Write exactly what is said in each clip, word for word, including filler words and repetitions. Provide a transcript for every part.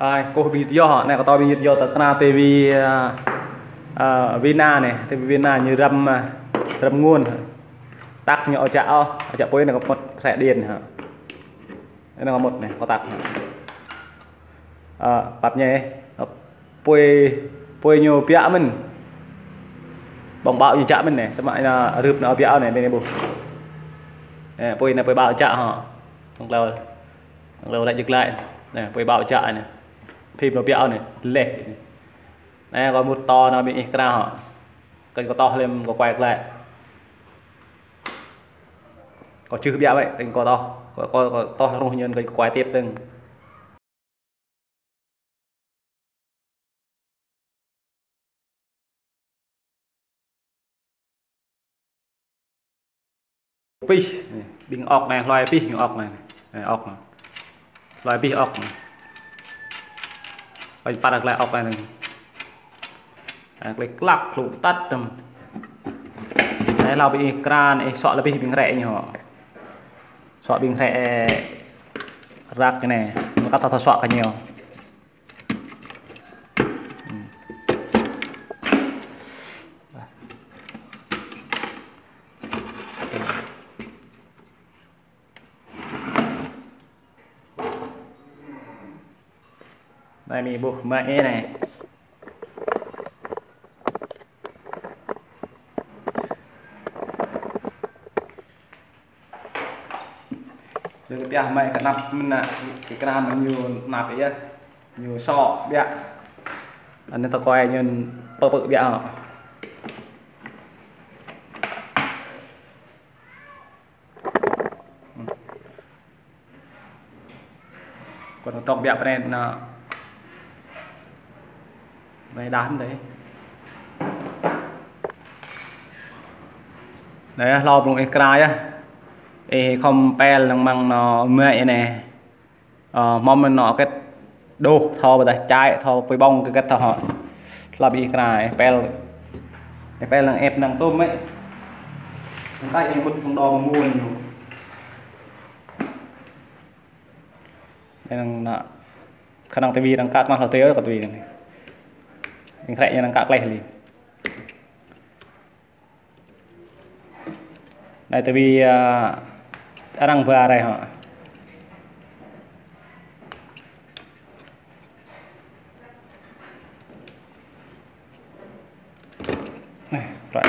Ai, kâo ƀing yŭt yơh, anai kâo tŏ ƀing yŭt yơh tơ kơna tivi, a, a, Vina anai, tivi Vina ñu răm, a, răm ngôn. Tăk ñu ƀu čă ôh, ƀu čă apui anai kâo mŭt hrĕ điện hă. Anai kâo mŭt anai, kâo tăk. A, pap ñai, apui, apui ñu biă mơ̆n. Ƀơ̆ng ƀâo ñu čă mơ̆n anai, samơ̆ anai rưp anai biă anai, ƀing anai ƀuh. Anai, apui anai apui ƀâo čă hă. Ƀơ̆ng klâo, ƀơ̆ng klâo lĕ jơk lĕ. Anai, apui ƀâo čă anai. Phim anai biă anai, leh. Anai, kâo mŭt tŏ anai ƀing ih krah hă. Kơnh kâo tŏh lem kâo kuai glaĭ. Kâo čih biă wơ̆t, kơnh kâo tŏh. Kâo, kâo, kâo tŏh rơnŭk ñen kâo kuai tiếp dơ̆ng. Pih, anai, ƀing ŏk anai, hloi pih ƀing ŏk anai. Anai, ŏk anai. Hloi pih ŏk anai. Hloi pih ŏk anai. Anai, klĕ klăk, klŭ tăt tơm. Anai, hlâo ƀing ih krah, ih suă lĕ pih ƀing hrĕ ñu hă. Suă ƀing hrĕ răk anai. Mơ̆ng kăt ta thâo suă kơ ñu. Anai mĭn ƀuh mă ih anai. Lĕ kơ pioh mă kơnăp mơ̆n anai, kơ krah mơ̆n ñu kơnăp yơh. Ñu sŏ biă. Anai tơkuai ñu pơpơ̆ biă hă. Kơ tŏk biă pren anai. Anai đah mơ̆n dêh. Anai, hlâo blung ih krah yơh. Ih khŏm pel năng măng anai mă anai. Ơ, mơ̆n anai hơget đôh thâo ƀôdah čai thâo apui ƀơ̆ng hơget thâo hă. Hlâo ƀing ih krah, ih pel, ih pel năng ĕp năng tôm mơ̆n. Năng kai ih mŭt hăng đo mơ̆ng mơ̆n ñu. Năng anai, khă năng tivi năng kăk mă hlâo tui kơ tivi năng. Ih hrĕ ñu năng kăk kleh li. Anai tivi, a, arăng ba rai hă. Anai, rai.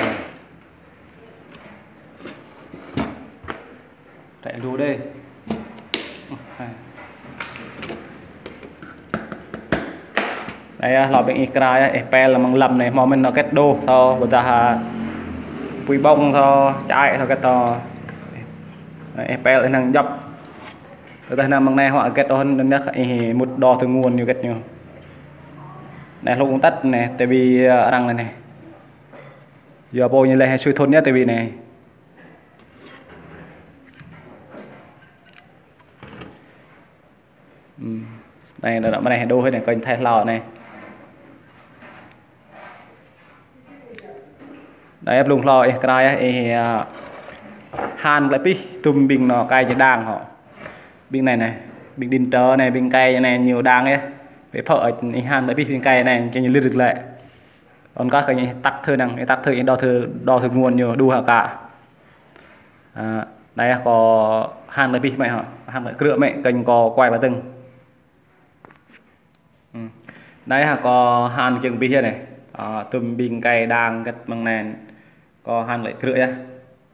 Rai lu dêh. Anai yơh, hlâo ƀing ih krah yơh, ih pel mơ̆ng lăm anai, mơ̆n anai hơget đôh thâo, ƀôdah, a, apui ƀơ̆ng thâo, čai thâo hơget thâo. Anai, ih pel ih năng djŏp. Tơdah năng mơ̆ng anai hơget đôh anai, ih mŭt đo tơngun ñu hơget ñu. Anai hlŭk tăt anai, tivi, a, arăng anai anai. Yua pô ñu lĕ hai sui thun yơh tivi anai. Ừm. Anai, anai, anai, anai, đôh anai, kơnh thâo hlâo anai. Anai, blung hlâo ih krah yơh, ih, a, han glaĭ pih, tŭm ƀing anai kai ñu đang hă. Ƀing anai anai, ƀing điện trở anai, ƀing kai anai ñu đang yơh. Ƀĕ phơ̆, ih han glaĭ pih ƀing kai anai, kơ ñu lir glaĭ. Ôn kah kơ ñu tăk thơ năng, ñu tăk thơ, ñu đo thơ, đo thơ nguồn ñu đu hă kă. A, anai yơh kâo han glaĭ pih mơ̆n hă, han glaĭ krư̆ mơ̆n, kơnh kâo kuai glaĭ dơ̆ng. Ừm. Anai yơh kâo han kiăng pih yơh anai. A, tŭm ƀing kai đang hơget mơ̆ng anai. Kâo han glaĭ krư̆ yơh.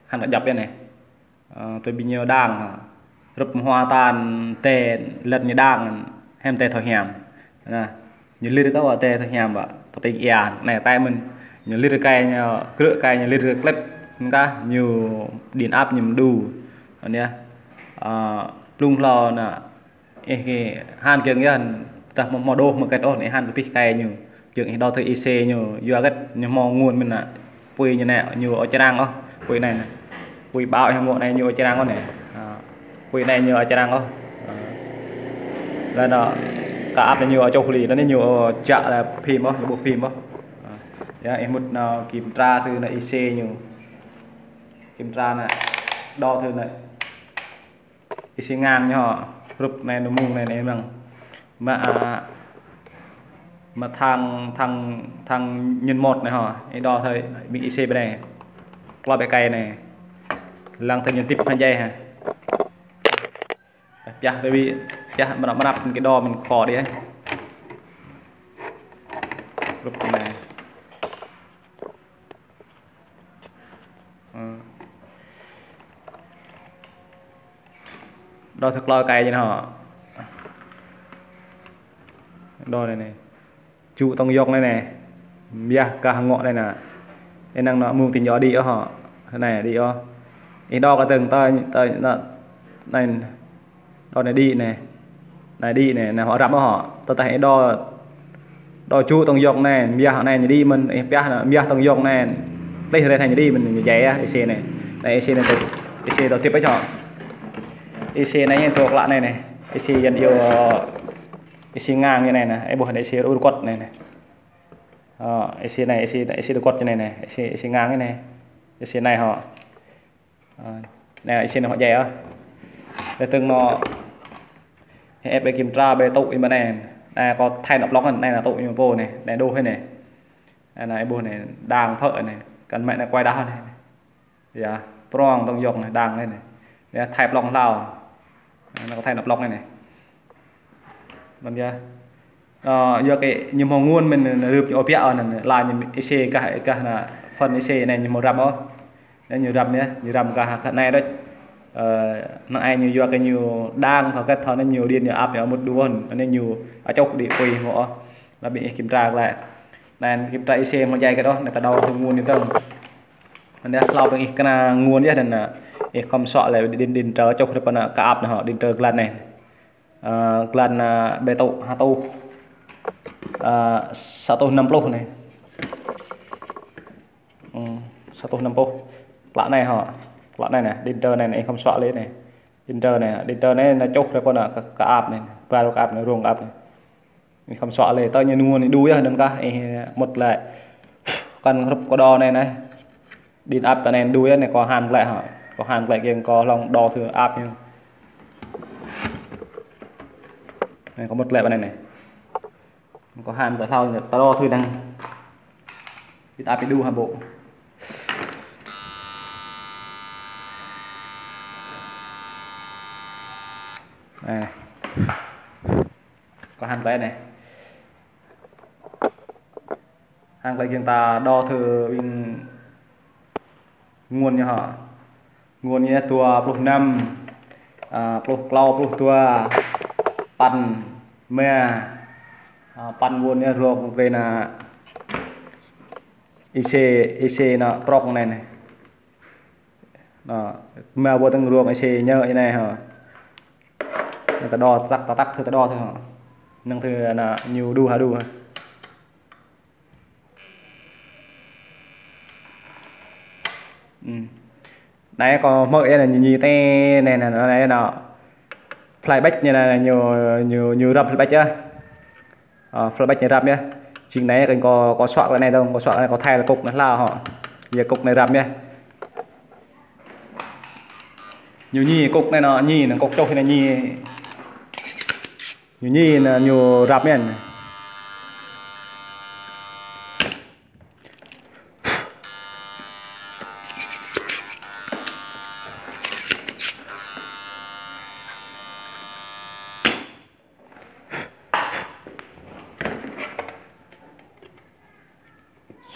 Han glaĭ djŏp yơh anai. Ơ, tui ƀing ñu đang, hrup hmua tan tê lĕ ñu đang, hiam tê thâo hiam. Anai, ñu lir kơ wa tê thâo hiam wa, tơ ƀing ia, anai tê mơ̆n, ñu lir kai ñu, krư̆ kai ñu lir klĕp, kah ñu điện áp ñu mơ̆n đu. Anai, ơ, blung hlâo anai, ih kơ han kiăng yơh, tơdah hmâo, hmâo đôh hmâo hơget ôh, ih han pih kai ñu. Kiăng ih đo thơ IC ñu, yua hơget ñu hmâo nguồn mơ̆n anai. Apui ñu anai, ñu ƀu črang ôh, apui anai anai. Apui ƀâo ih hmâo anai ñu ƀu črang ôh anai. A, apui anai ñu ƀu črang ôh. A. Laih anai, kơ ăp anai ñu ƀu čuh li, anai ñu ƀu čă lĕ phim ôh, ñu ƀu phim ôh. A. Yơh, ih mŭt anai kiểm tra thơ anai IC ñu. Kiểm tra anai, đo thơ anai. Ih sĭ ngang ñu hrup anai, anai mơ̆ng anai, anai mơ̆ng. Mă, a, Mă thang, thang, thang ñen mot anai hŏ. Ih đo thoi ƀing ih sê ƀơi anai. Klop ƀơi kơi anai. Lăng thoi ñen tip hăng jai hă. Pioh rơwi, pioh mơnăp mơnăp kơ đo mơ̆n khŏ đĭ. Rup anai. Ơ. Đo thoi klop kơi jing hŏ. Đo anai anai. Ču tong yŏng anai anai. Mơyah kah ngŏ anai anai. Ih năng nao mơ̆ng tĭng yŏ đĭ ôh hŏ. Anai đĭ ôh. Ih đo kơ tơ̆ng tơi, tơi, anai. Đo anai đĭ anai. Anai đĭ anai, anai hŏ răm ôh hŏ. Tơdah ih đo, đo ču tong yŏng anai, mơyah anai ñu đĭ mơ̆n, ih pioh anai, mơyah tong yŏng anai. Tih rai anai ñu đĭ mơ̆n, ñu jai yơh, ih sê anai. Anai ih sê anai tui, ih sê đo tip ôh hŏ. Ih sê anai ñu tui klă anai anai. Ih sê Yuan iâu, ih sê ngang anai anai. Ih ƀuh anai ih sê rơkot anai anai. Ơ, ih sê anai, ih sê, ih sê rơkot anai anai. Ih sê, ih sê ngang anai. Ih sê anai hŏ. Ơ, anai ih sê anai hŏ jai ôh. Lĕ tơ̆ng anai, ih ĕp ƀơi kiểm tra ƀơi tŭ ih mă anai. Anai kâo thai anăp lŏng anai, anai anai tŭ ih mă pô anai. Anai đôč anai. Anai ih ƀuh anai, đang phơ̆ anai. Kăn mă anai kuai đah anai. Yă, prong tong yŏng anai, đang anai anai. Yă, thai plŏng hlâo. Anai kâo thai anăp lŏng anai anai. Anŭn yơh. Ơ, yua kơ ñu hmâo nguồn mơ̆n, rưp ñu ôh biă ôh anŭn, laĭ ñu ih sê gah, gah anai, phần ih sê anai ñu hmâo răm ôh. Anai ñu răm yơh, ñu răm gah, gah anai đôč. Ơ, năng ai ñu yua kơ ñu đang thâo kĕt thâo anai ñu điện ñu ap ñu mŭt đuôn, anai ñu ačuh đĭ apui hmâo ôh. Anai ƀing ih kiểm tra glaĭ. Anai kiểm tra ih sê hmâo jai kĕt ôh, anai ta đo thoi nguồn ñu tơ̆ng. Anai hlâo ƀing ih kơna nguồn yơh anŭn, ih khŏm suă lĕ điện, điện trở ačuh rơpa anai kơ ap anai hŏ, điện trở glan anai. Ơ, glan, ơ, ƀơi tŭ, ha tŭ. Ơ, sa rơtuh năm pluh anai. Ơ, sa rơtuh năm pluh. Klă anai hŏ. Klă anai anai, điện trở anai anai, ih khŏm suă lĕ anai. Điện trở anai, điện trở anai, anai ačuh rơpa anai kơ, kơ ap anai. Bal kơ ap anai, rông kơ ap anai. Ih khŏm suă lĕ, tơl ñu nguồn ñu đu yơh anŭn kah, ih mŭt lĕ. Kăn hrup kâo đo anai anai. Điện ap anai đu yơh anai, kâo hăn glaĭ hŏ. Kâo hăn glaĭ kiăng kâo hlŏng đo thử ap ñu. Anai kâo mŭt glaĭ pơ anai anai. Kâo hăn glaĭ hlâo anai, ta đo thử năng. Điện ap đu hă ƀô̆. Anai. Kâo hăn glaĭ anai. Hăn glaĭ kiăng ta đo thử ƀing nguồn ñu hŏ. Nguồn ñu dua pluh năm, ơ, pluh klâo, pluh dua, păn rơma, ơ, păn won ñu rông wê anai. Ih sê, ih sê anai prŏng anai anai. Anai, rơma won tơ̆ng rông ih sê ñu anai hŏ. Anai ta đo tăk, tăk, tăk thử ta đo thử hŏ. Năng thử anai ñu đu hă đu hă. Ư. Anai kâo hmư̆ yơh anai ñu ñi tê anai anai anai anai. Plơi Bách ñu anai ñu, ñu, ñu răm plơi Bách yơh. Ơ, plơi Bách ñu răm yơh. Jing anai kâo, kâo suă glaĭ anai dơ̆ng, kâo suă glaĭ anai kâo thai lĕ kŭk anai hlâo hŏ. Yua kŭk anai răm yơh. Ñu ñi kŭk anai anai, ñi anai kŭk čuh anai ñi. Ñu ñi anai ñu răm yơh.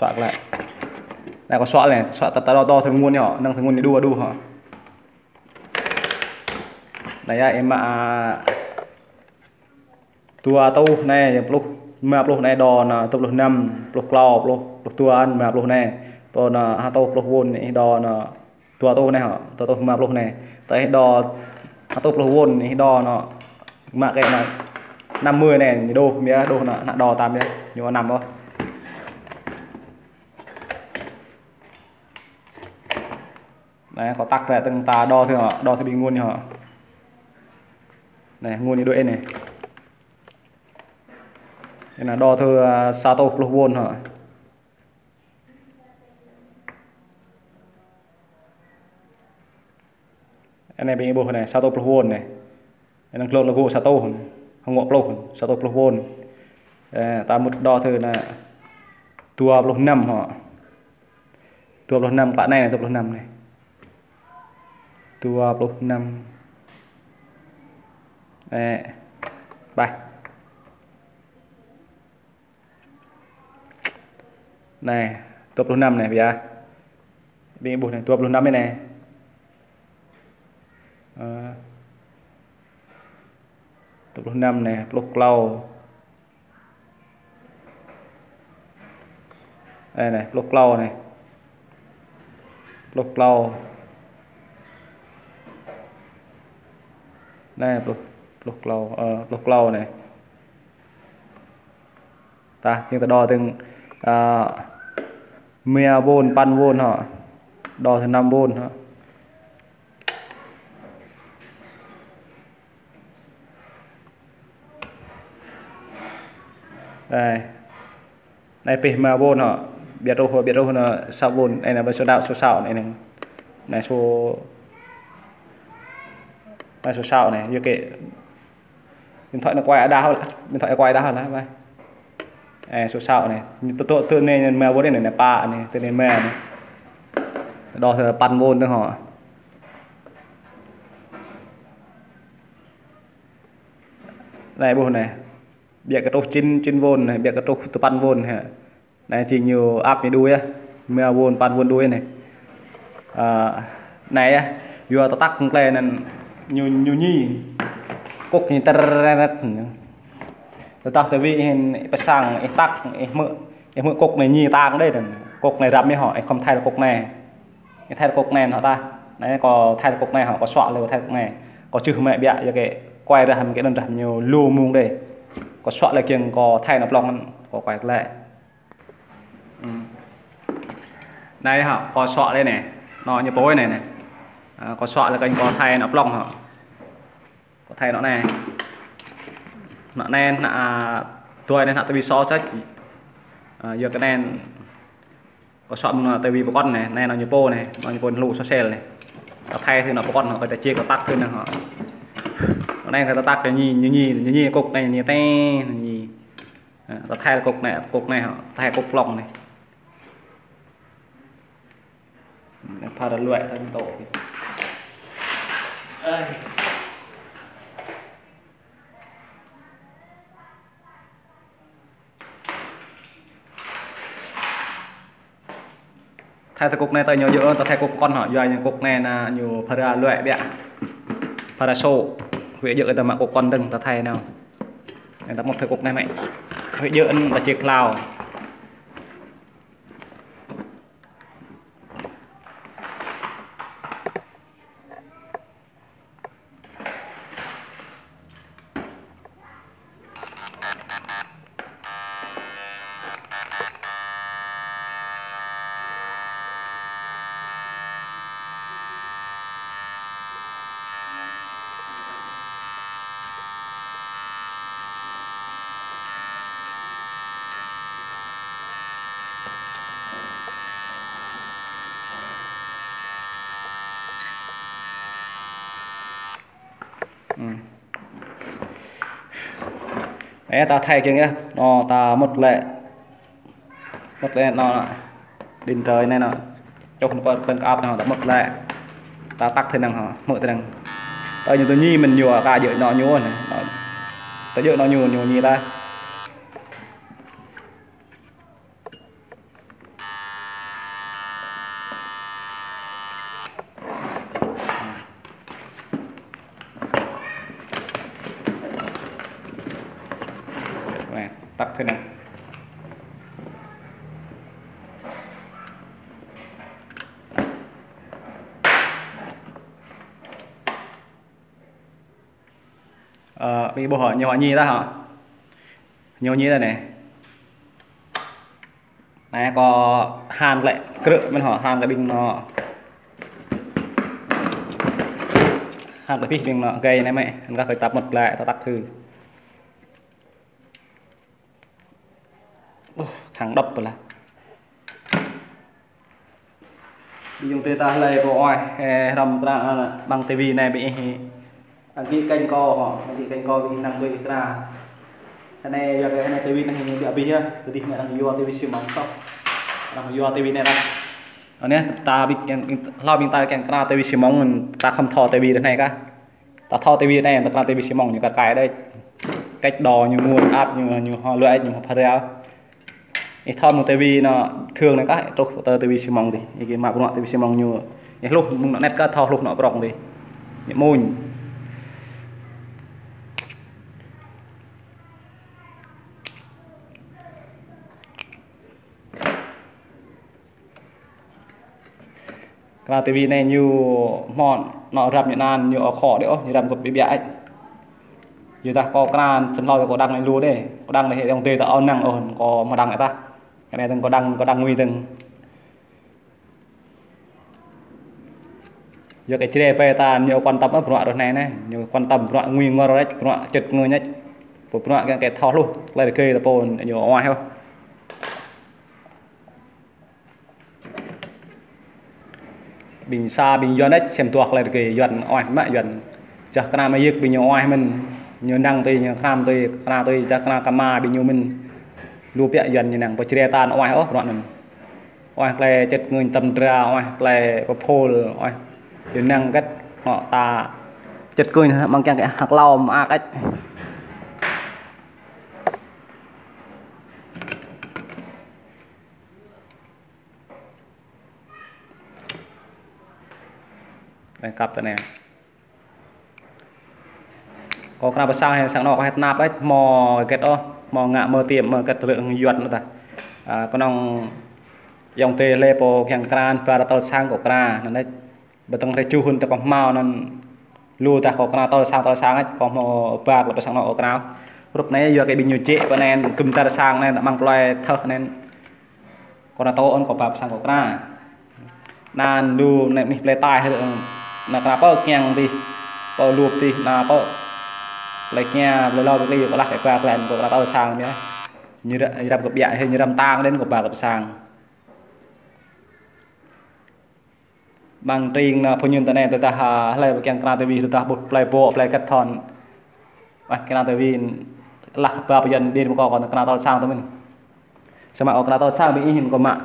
Suă glaĭ. Anai kâo suă anai, suă ta, ta đo, đo thử nguồn ñu hŏ, năng thử nguồn ñu đu, đu hŏ. Anai yơh, ih mă, a, dua rơtuh anai, pluh, rơma pluh anai đo anai, dua pluh năm, pluh klâo, pluh, pluh dua, rơma pluh anai. Pô anai, ha rơtuh pluh won ih đo anai, dua rơtuh anai hŏ, dua rơtuh rơma pluh anai. Tơdah ih đo ha rơtuh pluh won, ih đo anai, mă kơ anai, năm mươi anai, ñu đôč, mơ̆ đôč anai, anai đo tam yơh, ñu năm ôh. Anai, kâo tăk glaĭ tơ̆ng ta đo thử hŏ, đo thử ƀing nguồn ñu hŏ. Anai, nguồn ñu đuaĭ anai. Anai, đo thử, a, sa rơtuh pluh won hŏ. Anai ƀing ih ƀuh anai, sa rơtuh pluh won anai. Anai glông lĕ gŭ sa rơtuh, hơngŏ pluh, sa rơtuh pluh won. Ơ, ta mŭt đo thử anai. Dua pluh năm hŏ. Dua pluh năm, klă anai anai, dua pluh năm anai. Dua pluh năm. Anai. Ƀah. Anai, dua pluh năm anai, ƀiă. Ƀing ih ƀuh anai, dua pluh năm anai. Ơ. Dua pluh năm anai, pluh klâo. Anai, anai, pluh klâo anai. Pluh klâo. Anai, pluh, pluh klâo, ơ, pluh klâo anai. Ta, kiăng ta đo tơ̆ng, ơ, rơma won, păn won hŏ. Đo tơ̆ng năm won hŏ. Anai. Anai pih rơma won hŏ. Ƀiă truh, ƀiă truh anai sa won. Anai, anai ƀơi số đao, số sáu anai, anai. Anai số, anai số sáu anai. Yua kơ điện thoại anai quay đa hơn, điện thoại quay đa hơn lah, ƀai. Anai số sáu anai. Tơ, tơ, tơ anai rơma won anai, anai pă anai, tơ anai rơma anai. Đo tơ̆ng păn won tơ̆ng hŏ. Anai ƀuh anai. Ƀiă kơ truh chín, chín won anai, ƀiă kơ truh duapăn won hă. Anai jing ñu ăp ñu đuaĭ yơh. Rơma won, păn won đuaĭ anai. Ơ, anai yơh, yua tơtăk klĕ anŭn ñu, ñu ñi. Kŭk ñu tơrret. Tơdah tơ ƀing ih pơsang, ih tăk, ih hmư̆, ih hmư̆ kŭk anai ñi tang đơi anŭn. Kŭk anai răm mơ̆ hŏ, ih khŏm thai lĕ kŭk anai. Ih thai lĕ kŭk anai hŏ ta. Anai kâo thai lĕ kŭk anai hŏ, kâo suă lĕ kâo thai kŭk anai. Kâo čih mă ƀiă yua kơ quay rơmang kơ anŭn rơmang ñu lu mơ̆ng đơi. Kâo suă lĕ kiăng kâo thai anŏ plŏng anŭn, kâo quay glaĭ. Ư. Anai hŏ, kâo suă lĕ anai. Anŏ ñu pô anai anai. Ơ, kâo suă lĕ kiăng kâo thai anŏ plŏng hŏ. Kâo thai anŏ anai. Anŏ anai, anŏ, ơ, tui anai anŏ tivi sô čĕk. Ơ, yua kơ anai kâo suă mơ̆ng anŏ tivi pơkŏn anai, anai anŏ ñu pô anai, anŏ ñu pô hlu sô sel anai. Kâo thai thử anŏ pơkŏn hŏ, kâo ta či kâo tăk thử anai hŏ. Anai kâo ta tăk kơ ñi, ñu ñi, ñu ñi kŭk anai, ñu ñi tĕ, ñu ñi. Ơ, ta thai kŭk anai, kŭk anai hŏ, thai kŭk plŏng anai. Anai pha ra luai ta mơ̆n tŏ. Ơi. Thai tơ kŭk anai ta ñu djơ̆, ta thai kŭk pơkŏn hŏ, yua ñu kŭk anai anai ñu pha ra luai ƀiă. Pha ra sô. Huĭ djơ̆ ta mă kŭk pơkŏn dơ̆ng ta thai nao. Anai ta mŭt thai kŭk anai mơ̆. Huĭ djơ̆ anŭn ta či klao. Ơ. Anai ta thai kiăng yơh. Anŏ ta mŭt lĕ. Mŭt lĕ anŏ. Điện thoại anai anŏ. Čuh anŏ pơ, pơ kơ ăp anŏ ta mŭt lĕ. Ta tăk thử anŭn hŏ, hmư̆ thử anŭn. Tơ ñu tơ ñi mơ̆n ñu ka djơ̆ anŏ ñu anai. Ta djơ̆ anŏ ñu, ñu ñi ta. Anai, tăk thử anŭn. Ơ, ƀing ih ƀuh hŏ, ñu hŏ ñi ta hŏ. Ñu ñi ta anai. Anai kâo han glaĭ krư̆ mơ̆n hŏ, han glaĭ ƀing anŏ. Han glaĭ pih ƀing anŏ gai anai mơ̆, anŭn kâo khơi tăp mŭt glaĭ, ta tăk thử. Ơ, khăng đŏp pơlah. Ƀing ayŏng adơi ta hlơi pô ơi, ơ, hrŏm dra, ơ, ƀăng tivi anai ƀing ih đăng ký kênh kâo hŏ, đăng ký kênh kâo ƀing ih năng tui dra. Anai yua kơ anai tivi anai ñu ƀu abih yơh. Tơdih anai arăng yua tivi xi măng tŏh. Arăng yua tivi anai lah. Anai ta ƀing, hlâo ƀing ta kiăng kơna tivi xi măng, ta khŏm thâo tivi anai kah. Ta thâo tivi anai, ta kơna tivi xi măng ñu kah kai đôč. Cách đo ñu mŭt ăp, ñu, ñu hŏ luai, ñu hŏ phara. Ih thâo mơ̆ng tivi anai, thường anai kah truh tơ tivi xi măng dih. Ih kơ mă bruă tivi xi măng ñu. Ih hluh mơ̆ng anŭn net kah thâo hluh anŭn prŏng dih. Ñu mŭn. Kơna tivi anai ñu hmâo anŏ răm ñu anŭn, ñu ôh khŏ đôč ôh, ñu răm kơ ƀiă ƀiă ĕč. Yua dah kâo kơna sĭt hlâo kâo đăng anai lu đôč. Kâo đăng anai hơdơ̆ng dêh ta ôh năng ôh, kâo mă đăng ĕta. Kơ anai dơ̆ng kâo đăng, kâo đăng ngui dơ̆ng. Yua kơ Jrai ƀing ta ñu quan tâm ôh bruă rơh anai anai, ñu quan tâm bruă ngui ngor ĕč, bruă čơt ngui ĕč. Pô bruă kiăng kơ thâo hluh, tơlơi rơgơi ta pô ñu oai ôh. Ƀing sa ƀing Yuan ĕč sem tuah tơlơi rơgơi Yuan oai mă Yuan. Jah kơna mơyơk ƀing ñu oai mơ̆n, ñu năng tui, ñu kơnam tui, kơna tui, jah kơna kama ƀing ñu mơ̆n. Lu biă Yuan ñu năng, pô Jrai ta anŭn oai ôh bruă anŭn. Oai tơlơi čơt ngui tơm dra, oai tơlơi pơphôl, oai. Yua năng kơ anŏ ta čơt ngui mơ̆ng kiăng kơ hăk hlâo mơak ĕč. Đang kăp tơ anai. Kâo kơna pơ sang hăng sang anŏ kâo hơget tơnap ĕč, hmâo hơget ôh, hmâo ngă mơ̆ tiêm mơ̆ hơget rơ̆ hăng Yuan anŭn ta. A, kơnơ̆ng ayŏng adơi lĕ pô kiăng kơna ba tơl sang kâo kơna, anŭn ĕč. Bơtơ̆ng hrơi juh hŭn tơ kâo hmâo anŭn lu dah kâo kơna tơl sang tơl sang ĕč, kâo hmâo ba tơl pơ sang anŏ kâo kơna. Rup anai yua kơ ƀing ñu jĕ pơ anai gum dar sang anai, mơ̆ng plơi thơh anai. Kâo nao tŏ ôn kâo ba pơ sang kâo kơna. Anŭn lu anai mơ̆ng plơi tai hơdơ̆, anai kơna pơ kiăng dih, pơ lup dih, anai pơ. Plơi kia, plơi hlâo, plơi kli, kâo lah kơ ba plơi, kâo kơna tơl sang anai. Ñu răm, ñu răm kơ ƀiă, ñu răm tang đen kâo ba kơ pơ sang. Mơ̆ng tring anai pô ñun tơ anai tơdah, a, hlơi pô kiăng kơna tivi tơdah ƀuh plơi pô, plơi kơt thŏn. Wah, kơna tivi lah ba pơyun đen mơ̆ kâo kơna tơl sang tơ mơ̆n. Samơ̆ kâo kơna tơl sang ƀing ih hin kâo mă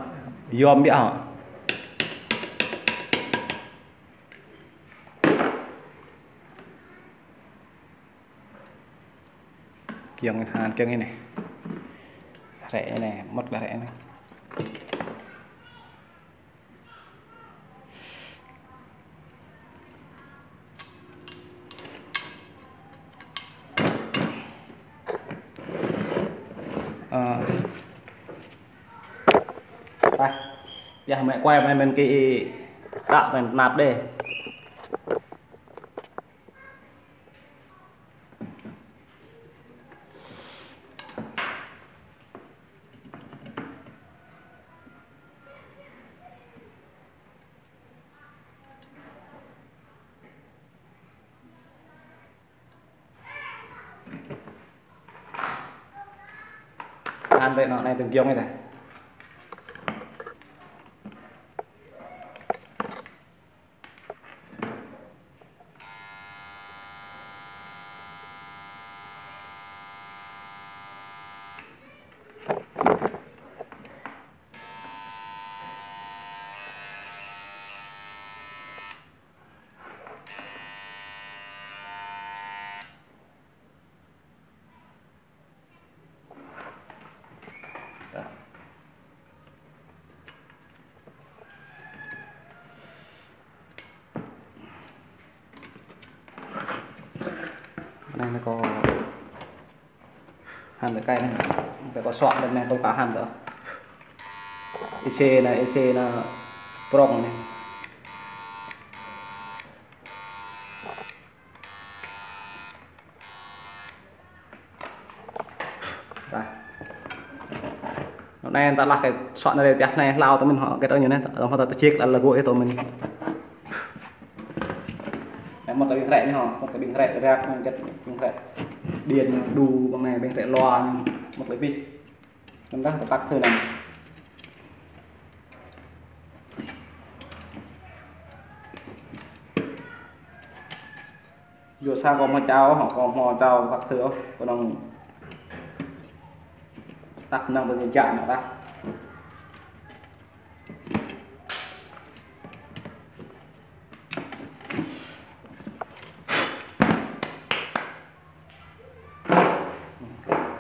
yom biă hŏ. Kiăng hăng kiăng anai. Rĕ anai, mŭt lah rĕ anai. Ơ. Dah. Yah mă kuai mă mơ̆n kơ ih. Dah mă tơnap đôč. Ăn tơ anŏ anai tơ̆ng giŏng ih tah. Anai, anai kâo hăn tơ kai anai. Tơ kâo suă anai tơ kâo hăn tơ. Ih sê anai, ih sê anai prŏng anai. Dah. Anai ta lah kơ suă anai rĕ, tơdah anai hlâo tơ mơ̆n hŏ, kơ tơ ñu anai, tơ hŏ ta tơček lah lơgŏ ih tơ mơ̆n. Anai mŭt tơ ƀing hrĕ anai hŏ, mŭt tơ ƀing hrĕ rơ̆k anai, kơ ƀing hrĕ điện đu ƀơi anai, ƀing hrĕ loa anai, mŭt lĕ abih. Anŭn dah tơpăk thơ anai. Yua sa kâo hmâo čao, hŏ kâo hmâo čao păk thơ ôh, kơnơ̆ng Tăp năng tơ ñu čă anai tah.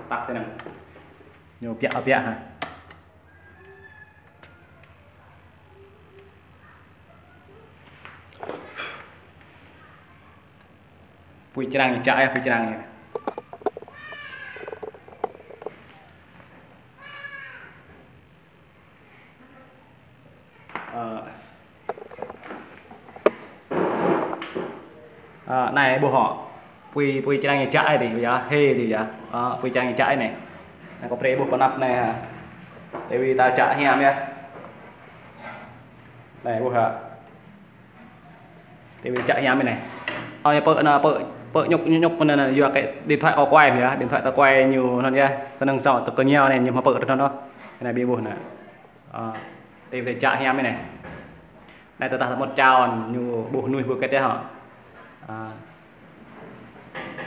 Tăp tơ năng. Ñu piă piă hă. Pui črang ñu čă yơh, pui črang ñu. Ơ. Ơ, anai ƀuh hŏ. Pui, pui črang ñu čă ai dih, yơh, hê dih yơh. Ơ, pui črang ñu čă ai anai. Anai kâo brơi ƀuh pơanăp anai hă. Tại vì ta čă hiam yơh. Anai ƀuh hă. Tại vì čă hiam anai. Ơ, ñu pơ, anai pơ, pơ ñŭk, ñŭk, ñŭk anai, anai, yua kơ điện thoại kâo quay yơh, điện thoại ta quay ñu anŭn yơh, tơ năng sâu, tơ kơ ñu anai, ñu hmâo pơ tơ anŭn ôh. Anai ƀing ƀuh anai. Ơ, tại vì čă hiam anai. Anai tơdah mŭt čao ñu ƀuh mơnuih ƀu kĕt yơh hă. Ơ.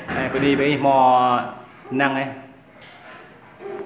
Anai pơ anai ƀing hmâo năng anai.